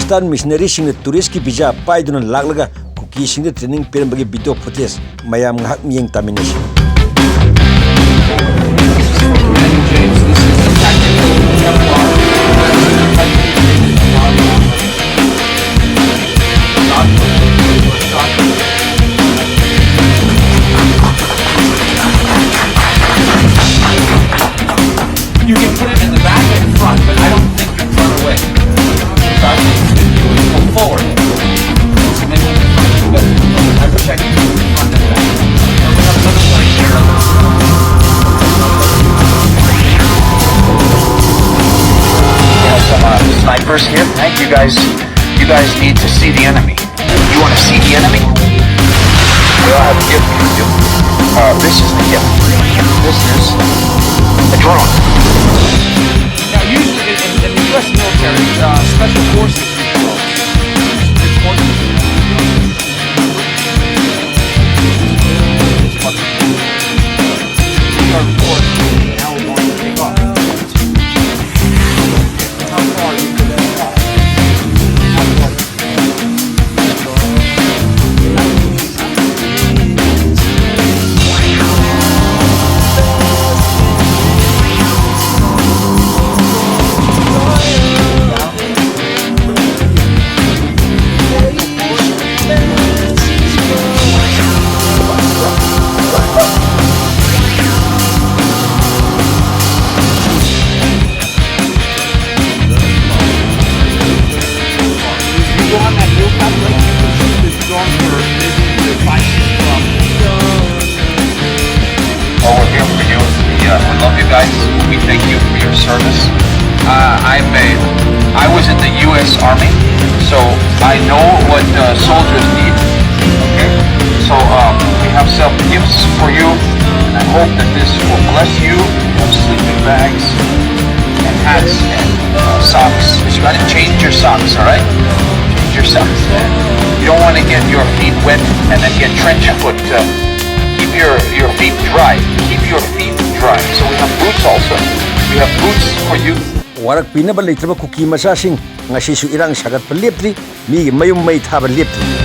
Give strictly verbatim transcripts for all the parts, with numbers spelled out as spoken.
Western missionaryꯁꯤꯡꯅ touristꯀꯤ visa ꯄꯥꯏꯗꯨꯅ ꯂꯥꯛꯂꯒ ꯀꯨꯀꯤꯁꯤꯡꯗ training ꯄꯤꯔꯝꯕꯒꯤ video footage ꯃꯌꯥꯝ ꯉꯥꯏꯍꯥꯛ ꯃꯤꯠꯌꯦꯡ ꯇꯥꯃꯤꯟꯅꯁꯤ꯫ You can put it in the back or the front, but I don't think the front away. Pull forward. And then you can front it better. I wish I could do the front and back. And we have another one here. We have some uh, snipers here. Thank you guys. You guys need to see the enemy. You want to see the enemy? Well, I have a gift for you. Uh, this is the gift. This is a drone. Now, usually in, in, in the U S military, uh, special forces, we call it. Special forces. We are, of course, now we're going to take off. How far you can fly? How far? You go on that hilltop, like, you can see the drone for maybe the five, six kilometers. Oh, we're here for you. We, uh, we love you guys. We thank you for your service. Uh, I'm a, I was in the U S Army, so I know what uh, soldiers need. Okay? So um, we have some gifts for you, and I hope that this will bless you. We have sleeping bags and hats and uh, socks. Just try to change your socks, all right? Change your socks. You don't want to get your feet wet and then get trench foot. Uh, keep your, your feet dry. Keep your feet dry. So we have boots also. We have boots for you. Work ꯄꯤꯅꯕ ꯂꯩꯇ꯭ꯔꯕ ꯀꯨꯀꯤ ꯃꯆꯥꯁꯤꯡ ꯉꯁꯤꯁꯨ ꯏꯔꯥꯡ ꯁꯥꯒꯠꯄ ꯂꯦꯞꯇ꯭ꯔꯤ, ꯃꯤꯒꯤ ꯃꯌꯨꯝ ꯃꯩ ꯊꯥꯕ ꯂꯦꯞꯇ꯭ꯔꯤ꯫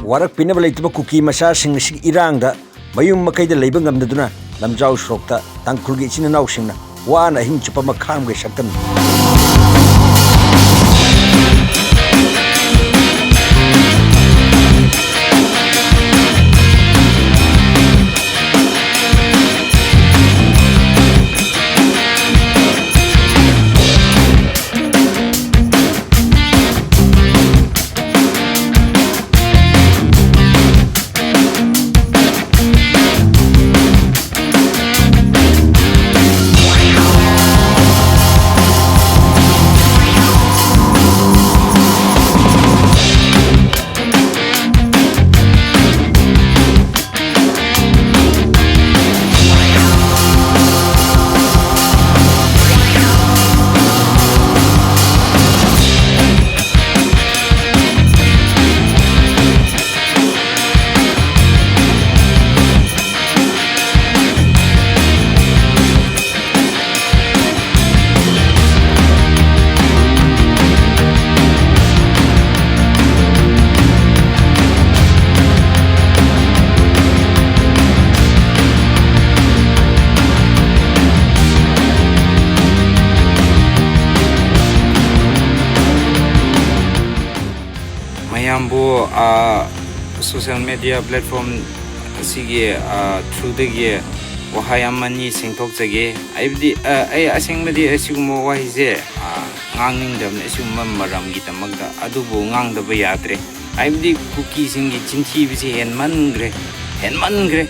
ꯋꯥꯔꯛꯄꯤꯅꯕ ꯂꯩꯇꯕ ꯀꯨꯀꯤ ꯃꯆꯥꯁꯤꯡ ꯑꯁꯤꯒꯤ ꯏꯔꯥꯡꯗ ꯃꯌꯨꯝ ꯃꯀꯩꯗ ꯂꯩꯕ ꯉꯝꯗꯗꯨꯅ ꯂꯝꯖꯥꯎ ꯁꯣꯔꯣꯛꯇ ꯇꯥꯡꯈꯨꯜꯒꯤ ꯏꯆꯤꯟ ꯏꯅꯥꯎꯁꯤꯡꯅ ꯋꯥꯅ ꯑꯍꯤꯡ ꯆꯨꯞꯄ ꯑꯃ ꯈꯥꯡꯕꯒꯤ ꯁꯛꯇꯝꯅꯤ꯫ ꯕꯨ, ꯑ, social media platform ꯑꯁꯤꯒꯤ, ꯑ, through ꯗꯒꯤ ꯋꯥꯍꯩ ꯑꯃꯅꯤ ꯁꯦꯡꯗꯣꯛꯆꯒꯦ꯫ ꯍꯥꯏꯕꯗꯤ, ꯑ, ꯑꯩ ꯑꯁꯦꯡꯕꯗꯤ ꯑꯁꯤꯒꯨꯝꯕ ꯋꯥꯍꯩꯁꯦ, ꯑ, ꯉꯥꯡꯅꯤꯡꯗꯕꯅꯤ, ꯑꯁꯤꯒꯨꯝꯕ ꯃꯔꯝꯒꯤꯗꯃꯛꯇ꯫ ꯑꯗꯨꯕꯨ ꯉꯥꯡꯗꯕ ꯌꯥꯗ꯭ꯔꯦ꯫ ꯍꯥꯏꯕꯗꯤ ꯀꯨꯀꯤꯁꯤꯡꯒꯤ ꯆꯤꯟꯊꯤꯕꯁꯤ ꯍꯦꯟꯃꯟꯈ꯭ꯔꯦ, ꯍꯦꯟꯃꯟꯈ꯭ꯔꯦ꯫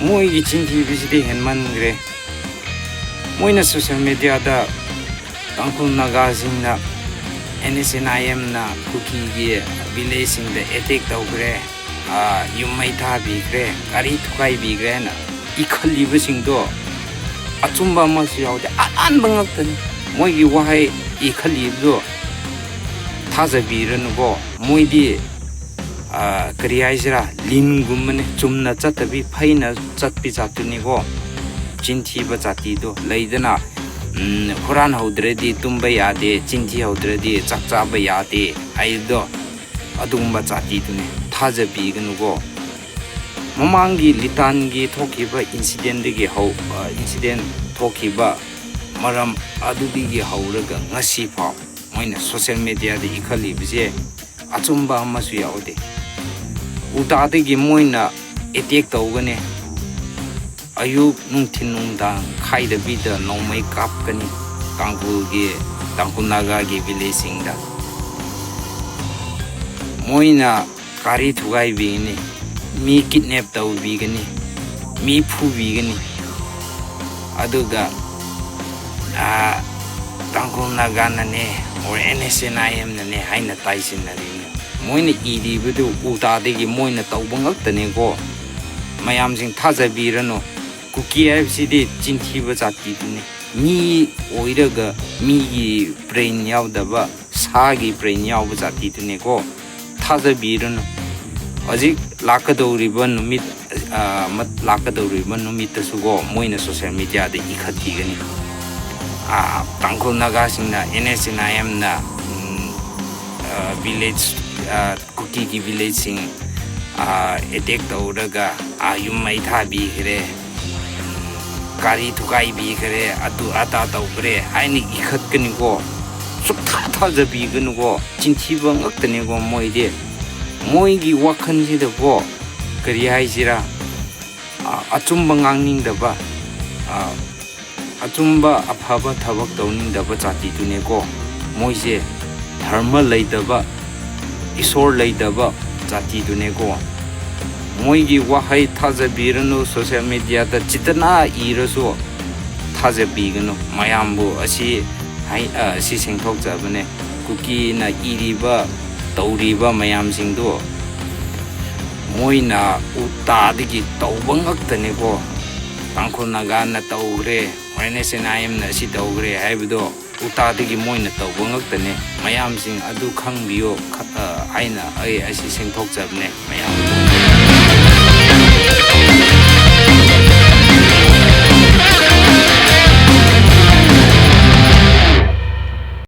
ꯃꯣꯏꯒꯤ ꯆꯤꯟꯊꯤꯕꯁꯤꯗꯤ ꯍꯦꯟꯃꯟꯈ꯭ꯔꯦ꯫ ꯃꯣꯏꯅ social media ꯗ ꯇꯥꯡꯈꯨꯜ ꯅꯥꯒꯥꯁꯤꯡꯅ NSCN-IM ꯅ ꯀꯨꯀꯤꯒꯤ village ꯁꯤꯡꯗ attack ꯇꯧꯈ꯭ꯔꯦ, ꯑ, ꯌꯨꯝ ꯃꯩ ꯊꯥꯕꯤꯈ꯭ꯔꯦ, ꯒꯥꯔꯤ ꯊꯨꯒꯥꯏꯕꯤꯈ꯭ꯔꯦ ꯍꯥꯏꯅ ꯏꯈꯠꯂꯤꯕꯁꯤꯡꯗꯣ ꯑꯆꯨꯝꯕ ꯑꯃꯁꯨ ꯌꯥꯎꯗꯦ, ꯑꯔꯥꯟꯕ ꯉꯥꯛꯇꯅꯤ꯫ ꯃꯣꯏꯒꯤ ꯋꯥꯍꯩ ꯏꯈꯠꯂꯤꯕꯗꯣ ꯊꯥꯖꯕꯤꯔꯅꯨꯀꯣ꯫ ꯃꯣꯏꯗꯤ, ꯑ, ꯀꯔꯤ ꯍꯥꯏꯁꯤꯔꯥ, ꯂꯤꯟꯒꯨꯝꯕꯅꯦ, ꯆꯨꯝꯅ ꯆꯠꯇꯕꯤ ꯐꯩꯅ ꯆꯠꯄꯤ ꯖꯥꯠꯇꯨꯅꯤꯀꯣ꯫ ꯆꯤꯟꯊꯤꯕ ꯖꯥꯇꯤꯗꯣ ꯂꯩꯗꯅ, ꯎꯝ, ꯍꯨꯔꯥꯟꯍꯧꯗ꯭ꯔꯗꯤ ꯇꯨꯝꯕ ꯌꯥꯗꯦ, ꯆꯤꯟꯊꯤꯍꯧꯗ꯭ꯔꯗꯤ ꯆꯥꯛ ꯆꯥꯕ ꯌꯥꯗꯦ ꯍꯥꯏꯕꯗꯣ, ꯑꯗꯨꯒꯨꯝꯕ ꯖꯥꯇꯤꯗꯨꯅꯦ꯫ ꯊꯥꯖꯕꯤꯒꯅꯨꯀꯣ꯫ ꯃꯃꯥꯡꯒꯤ ꯂꯤꯇꯥꯟꯒꯤ ꯊꯣꯛꯈꯤꯕ incident ꯗꯒꯤ ꯍꯧ-, ꯑ, incident ꯊꯣꯛꯈꯤꯕ ꯃꯔꯝ ꯑꯗꯨꯗꯒꯤ ꯍꯧꯔꯒ ꯉꯁꯤ ꯐꯥꯎ ꯃꯣꯏꯅ social media ꯗ ꯏꯈꯠꯂꯤꯕꯁꯦ ꯑꯆꯨꯝꯕ ꯑꯃꯁꯨ ꯌꯥꯎꯗꯦ꯫ ꯎꯜꯇꯥꯗꯒꯤ ꯃꯣꯏꯅ attack ꯇꯧꯒꯅꯤ꯫ ꯑꯌꯨꯛ, ꯅꯨꯡꯊꯤꯟ, ꯅꯨꯡꯗꯥꯡ ꯈꯥꯏꯗꯕꯤꯗ ꯅꯣꯡꯃꯩ ꯀꯥꯞꯀꯅꯤ ꯇꯥꯡꯈꯨꯜꯒꯤ, ꯇꯥꯡꯈꯨꯜ ꯅꯥꯒꯥꯒꯤ village ꯁꯤꯡꯗ꯫ ꯃꯣꯏꯅ ꯒꯥꯔꯤ ꯊꯨꯒꯥꯏꯕꯤꯒꯅꯤ, ꯃꯤ kidnap ꯇꯧꯕꯤꯒꯅꯤ, ꯃꯤ ꯐꯨꯕꯤꯒꯅꯤ꯫ ꯑꯗꯨꯒ, ꯑ, ꯇꯥꯡꯈꯨꯜ ꯅꯥꯒꯥꯅꯅꯦ, or NSCN-IM ꯅꯅꯦ ꯍꯥꯏꯅ ꯇꯥꯏꯁꯤꯟꯅꯔꯤꯅꯦ꯫ ꯃꯣꯏꯅ ꯏꯔꯤꯕꯗꯨ ꯎꯜꯇꯥꯗꯒꯤ ꯃꯣꯏꯅ ꯇꯧꯕ ꯉꯛꯇꯅꯦꯀꯣ꯫ ꯃꯌꯥꯝꯁꯤꯡ ꯊꯥꯖꯕꯤꯔꯅꯨ꯫ ꯀꯨꯀꯤ ꯍꯥꯏꯕꯁꯤꯗꯤ ꯆꯤꯟꯊꯤꯕ ꯖꯥꯇꯤꯗꯨꯅꯤ꯫ ꯃꯤ ꯑꯣꯏꯔꯒ ꯃꯤꯒꯤ brain ꯌꯥꯎꯗꯕ, ꯁꯥꯒꯤ brain ꯌꯥꯎꯕ ꯖꯥꯇꯤꯗꯨꯅꯤꯀꯣ꯫ ꯊꯥꯖꯕꯤꯔꯅꯨ꯫ ꯍꯧꯖꯤꯛ ꯂꯥꯛꯀꯗꯧꯔꯤꯕ ꯅꯨꯃꯤꯠ, ꯑ, ꯃ-, ꯂꯥꯛꯀꯗꯧꯔꯤꯕ ꯅꯨꯃꯤꯠꯇꯁꯨꯀꯣ, ꯃꯣꯏꯅ social media ꯗ ꯏꯈꯠꯈꯤꯒꯅꯤ꯫ ꯑ, ꯇꯥꯡꯈꯨꯜ ꯅꯥꯒꯥꯁꯤꯡꯅ, NSCN-IM ꯅ, ꯎꯝ, ꯑ, village, ꯑ, ꯀꯨꯀꯤꯒꯤ village ꯁꯤꯡ, ꯑ, attack ꯇꯧꯔꯒ, ꯑ, ꯌꯨꯝ ꯃꯩ ꯊꯥꯕꯤꯈ꯭ꯔꯦ, ꯒꯥꯔꯤ ꯊꯨꯒꯥꯏꯕꯤꯈ꯭ꯔꯦ, ꯑꯗꯨ ꯑꯗꯥ ꯇꯧꯈ꯭ꯔꯦ ꯍꯥꯏꯅ ꯏꯈꯠꯀꯅꯤꯀꯣ꯫ ꯁꯨꯛꯊꯥ ꯊꯥꯖꯕꯤꯒꯅꯨꯀꯣ꯫ ꯆꯤꯟꯊꯤꯕ ꯉꯛꯇꯅꯦꯀꯣ ꯃꯣꯏꯗꯤ꯫ ꯃꯣꯏꯒꯤ ꯋꯥꯈꯜꯁꯤꯗꯀꯣ, ꯀꯔꯤ ꯍꯥꯏꯁꯤꯔꯥ, ꯑ, ꯑꯆꯨꯝꯕ ꯉꯥꯡꯅꯤꯡꯗꯕ, ꯑ, ꯑꯆꯨꯝꯕ ꯑꯐꯕ ꯊꯕꯛ ꯇꯧꯅꯤꯡꯗꯕ ꯖꯥꯇꯤꯗꯨꯅꯦꯀꯣ꯫ ꯃꯣꯏꯁꯦ ꯙꯔꯃ ꯂꯩꯇꯕ, ꯏꯁꯣꯔ ꯂꯩꯇꯕ ꯖꯥꯇꯤꯗꯨꯅꯦꯀꯣ꯫ ꯃꯣꯏꯒꯤ ꯋꯥꯍꯩ ꯊꯥꯖꯕꯤꯔꯅꯨ, ꯁꯣꯁꯤꯌꯦꯜ ꯃꯦꯗꯤꯌꯥꯗ ꯆꯤꯇꯅ ꯏꯔꯁꯨ ꯊꯥꯖꯕꯤꯒꯅꯨ꯫ ꯃꯌꯥꯝꯕꯨ ꯑꯁꯤ ꯍꯥꯏ-, ꯑ, ꯑꯁꯤ ꯁꯦꯡꯗꯣꯛꯆꯕꯅꯦ꯫ ꯀꯨꯀꯤꯅ ꯏꯔꯤꯕ, ꯇꯧꯔꯤꯕ ꯃꯌꯥꯝꯁꯤꯡꯗꯣ ꯃꯣꯏꯅ ꯎꯇꯥꯗꯒꯤ ꯇꯧꯕ ꯉꯛꯇꯅꯦꯀꯣ꯫ ꯇꯥꯡꯈꯨꯜ ꯅꯥꯒꯥꯅ ꯇꯧꯈ꯭ꯔꯦ, ꯑꯦꯟ ꯑꯦꯁ ꯑꯦꯟ ꯑꯥꯏ ꯑꯦꯝꯅ ꯑꯁꯤ ꯇꯧꯈ꯭ꯔꯦ ꯍꯥꯏꯕꯗꯣ ꯎꯇꯥꯗꯒꯤ ꯃꯣꯏꯅ ꯇꯧꯕ ꯉꯛꯇꯅꯦ꯫ ꯃꯌꯥꯝꯁꯤꯡ ꯑꯗꯨ ꯈꯪꯕꯤꯌꯣ ꯈ-, ꯑ, ꯍꯥꯏꯅ ꯑꯩ ꯑꯁꯤ ꯁꯦꯡꯗꯣꯛꯆꯕꯅꯦ ꯃꯌꯥꯝ꯫